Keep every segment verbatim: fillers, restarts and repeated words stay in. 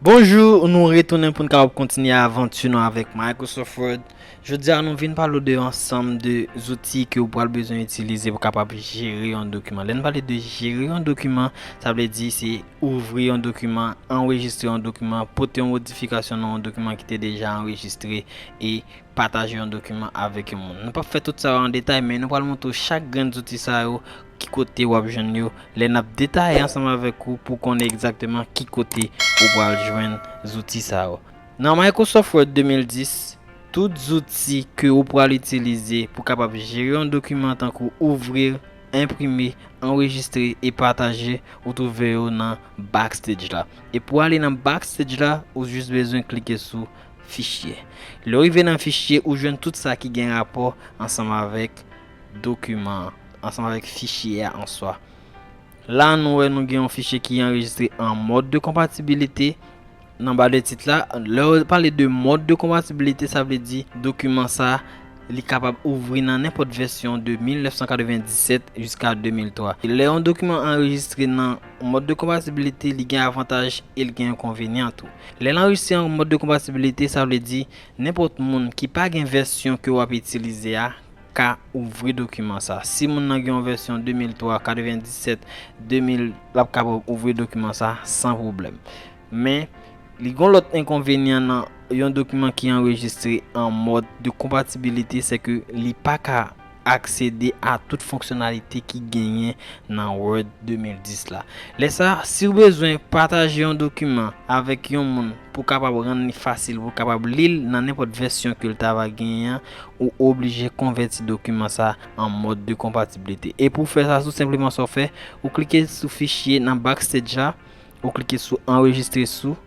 Bonjou, nou retounen pou n kapab kontinye avanti nou avèk Microsoft Word. Jodi a, nou vin pale w de yon ansanm de zouti ke w pral bezwen itilize pou kapab jere yon dokiman. Lè n pale de jere yon dokiman, sa vle di se ouvri yon dokiman, anrejistre yon dokiman, pote yon modifikasyon nan yon dokiman ki te deja anrejistre e pataje yon dokiman avèk yon moun. Nou p ap fè tout sa yo an detay, men nou pral montre w chak grenn zouti sa yo, ki kote w ap jwenn yo, lè n ap detaye ansanm avèk ou pou konnen egzakteman ki kote ou pral jwenn zouti sa yo. Nan Microsoft Word de mil dis, tout zouti ke ou pral itilize pou kapab jere yon dokiman tankou ouvrir, enprime, anrejistre e pataje, ou twouve yo nan Backstage la. E pou ale nan Backstage la, ou jis bezwen klike sou fichye. Lè w rive nan fichye, ou jwenn tout sa ki gen rapò ansanm avèk dokiman an, ansanm avèk fichye a an swa. La, nou wè nou gen yon fichye ki anrejistre an mòd de konpatibilite. Nan ba de tit la, lè w pale de mòd de konpatibilite, sa vle di dokiman sa, li kapab ouvri nan nenpòt vèsyon de mil nèf san katrevenndisèt jiska de mil twa. E lè yon dokiman anrejistre nan mòd de konpatibilite, li gen avantaj e li gen enkonvenyan tou. Lè l anrejistre an mòd de konpatibilite, sa vle di nenpòt moun ki pa gen vèsyon ke w ap itilize a ka ouvri dokiman sa. Si moun nan gen yon vèsyon de mil twa, katrevenndisèt, de mil, l ap kapab ouvri dokiman sa san pwoblèm. Men, li gen lòt enkonvenyan nan yon dokiman ki anrejistre an mòd de konpatibilite, se ke li pa ka aksede a tout fonksyonalite ki genyen nan Word de mil dis la. Lè sa, si w bezwen pataje yon dokiman avèk yon moun pou kapab rann li fasil, pou kapab li l nan nenpòt vèsyon ke l ta va genyen an, ou oblije konvèti dokiman sa an mòd de konpatibilite. E pou fè sa, tou senpleman sa w fè, ou klike sou fichye nan Backstage la, ou klike sou anrejistre sou.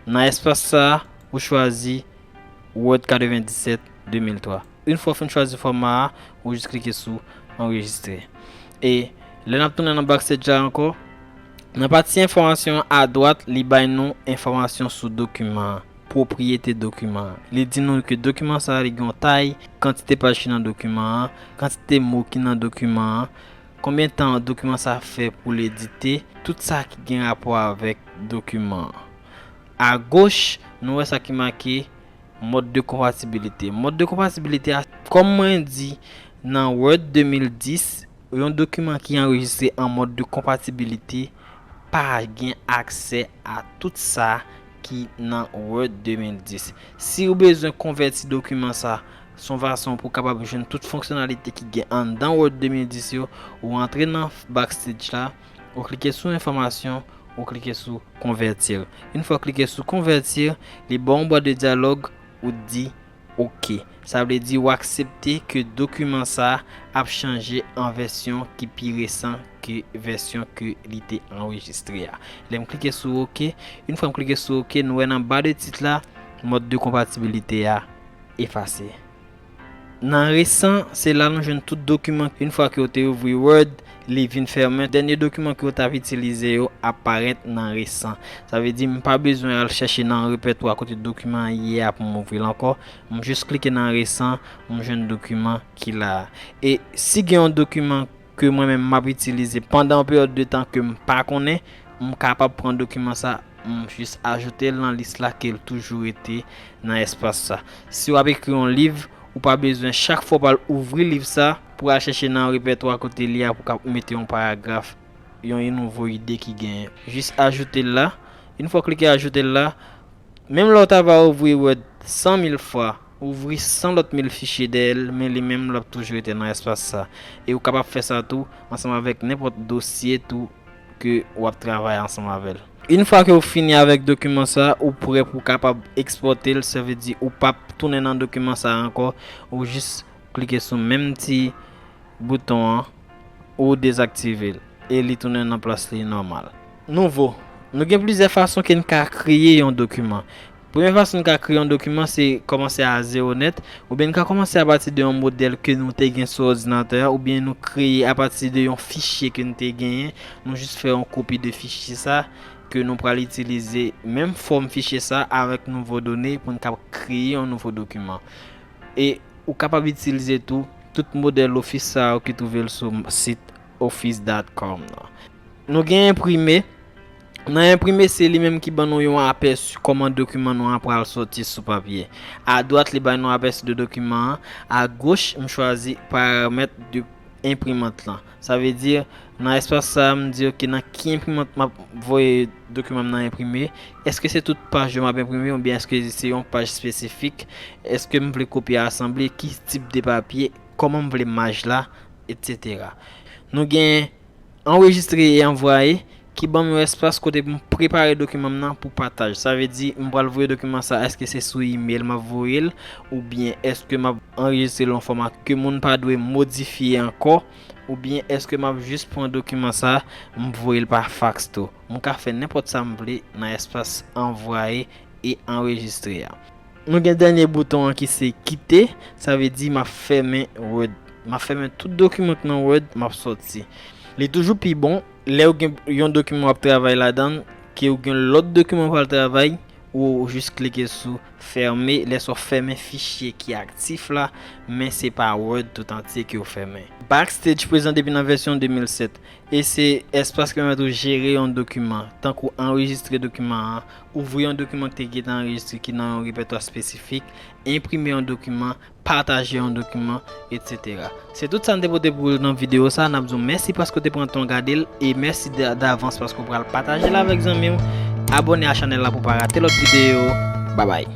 Nan espas sa, ou chwazi Word katrevenndisèt de mil twa. Yon fwa w fin chwazi fòma a, ou jis klike sou anrejistre. E lè n ap tounen nan Backstage la ankò, nan pati enfòmasyon an adwat, li bay nou enfòmasyon sou dokiman an, pwopriyete dokiman an. Li di nou ke dokiman sa a, li gen yon tay, kantite paj ki nan dokiman an, kantite mo ki nan dokiman an, konbyen tan dokiman sa fè pou l edite, tout sa ki gen rapò avèk dokiman an. Agoch, nou wè sa ki make mòd de konpatibilite. Mòd de konpatibilite a, kòm mwen di, nan Word de mil dis, yon dokiman ki anrejistre an mòd de konpatibilite pa gen aksè a tout sa ki nan Word de mil dis. Si w bezwen konvèti dokiman sa, se yon fason pou w kapab jwenn tout fonksyonalite ki gen anndan Word de mil dis yo, ou antre nan Backstage la, ou klike sou enfòmasyon, ou klike sou konvètir. Yon fwa w klike sou konvètir, li ba w yon bwat de dyalòg, ou di OK. Sa vle di w aksepte ke dokiman sa ap chanje an vèsyon ki pi resan ke vèsyon ke li te anrejistre a. Lè m klike sou OK, yon fwa m klike sou OK, nou wè nan ba de tit la, mòd de konpatibilite a efase. Nan resan, se la nou jwenn tout dokiman. Yon fwa ke w te ouvri Word, li vin fèmen. Dènye dokiman ke w t ap itilize yo ap parèt nan resan. Sa vle di, m pa bezwen al chèche nan repètwa kote dokiman an ye a pou m ouvri l ankò. M jis klike nan resan, m jwenn dokiman ki la a. E si gen yon dokiman ke mwen menm m ap itilize pandan yon peryòd de tan ke m pa konnen, m kapab pran dokiman sa, m jis ajoute l nan lis la ke l toujou rete nan espas sa. Si w ap ekri yon liv, ou pa bezwen chak fwa w pral ouvri liv sa pou w al chèche nan repètwa kote li a pou w ka mete yon paragraf, yon, yon nouvo ide ki genyen. Jis ajoute l la. Yon fwa w klike ajoute l la, menm lè w ta va ouvri Word san mil fwa, ouvri san lòt mil fichye dèyè l, men li menm l ap toujou rete nan espas sa. E ou kapab fè sa tou ansanm avèk nenpòt dosye tou ke w ap travay ansanm avè l. Yon fwa ke w fini avèk dokiman sa, ou prè pou w kapab ekspòte l, sa vle di ou p ap tounen nan dokiman sa ankò, ou jis klike sou menm ti bouton an, ou dezaktive l, e li tounen nan plas li nòmal. Nouvo. Nou gen plizyè fason ke n ka kreye yon dokiman. Premye fason n ka kreye yon dokiman, se kòmanse a zewo nèt, oubyen n ka kòmanse apati de yon modèl ke nou te gen sou òdinatè a, oubyen nou kreye apati de yon fichye ke n te genyen, nou jis fè yon kopi de fichye sa, ke nou pral itilize menm fòm fichye sa avèk nouvo done pou n ka kreye yon nouvo dokiman. E ou kapab itilize tou tout modèl Office sa yo ki twouve l sou sit office dot com nan. Nou gen enprime. Nan enprime, se li menm ki ban nou yon apèsi kòman dokiman nou an pral sòti sou papye. Adwat, li bay nou apèsi de dokiman an. Agoch, m chwazi paramèt de enprimant lan. Sa vle di, nan espas sa a, m di, ok, nan ki enprimant m ap voye dokiman m nan enprime? Èske se tout paj yo m ap enprime oubyen èske se yon paj espesifik? Èske m vle kopye asanble? Ki tip de papye? Kòman m vle maj la? Etsetera. Nou gen anrejistre e anvwaye, ki ban m yon espas kote pou m prepare dokiman m nan pou pataj. Sa vle di, m pral voye dokiman sa, èske se sou imèl m ap voye l, oubyen èske m ap anrejistre l yon fòma ke moun pa dwe modifye ankò, oubyen èske m ap jis pran dokiman sa, m voye l pa faks tou. M ka fè nenpòt sa m vle nan espas anvwaye e anrejistre a. Nou gen dènye bouton an ki se kite, sa vle di m ap fèmen Word. M ap fèmen tout dokiman k nan Word, m ap sòti. Li toujou pi bon, lè w gen yon dokiman w ap travay ladan l, ke w gen lòt dokiman w pral travay, ou jis klike sou fèmen, lè sa w fèmen fichye ki aktif la, men se pa Word tout antye ke w fèmen. Backstage prezan depi nan vèsyon de mil sèt, e se espas ki pèmèt ou jere yon dokiman, tankou anrejistre dokiman an, ouvri yon dokiman ki te gentan anrejistre ki nan yon repètwa espesifik, enprime yon dokiman, pataje yon dokiman, etsetera. Se tout sa n te pote pou ou nan videyo sa. N ap di w mèsi paske w te pran tan w gade l, e mèsi da- davans paske w pral pataje l avèk zanmi w. Abòne a chanèl la pou w pa rate lòt videyo. Babay.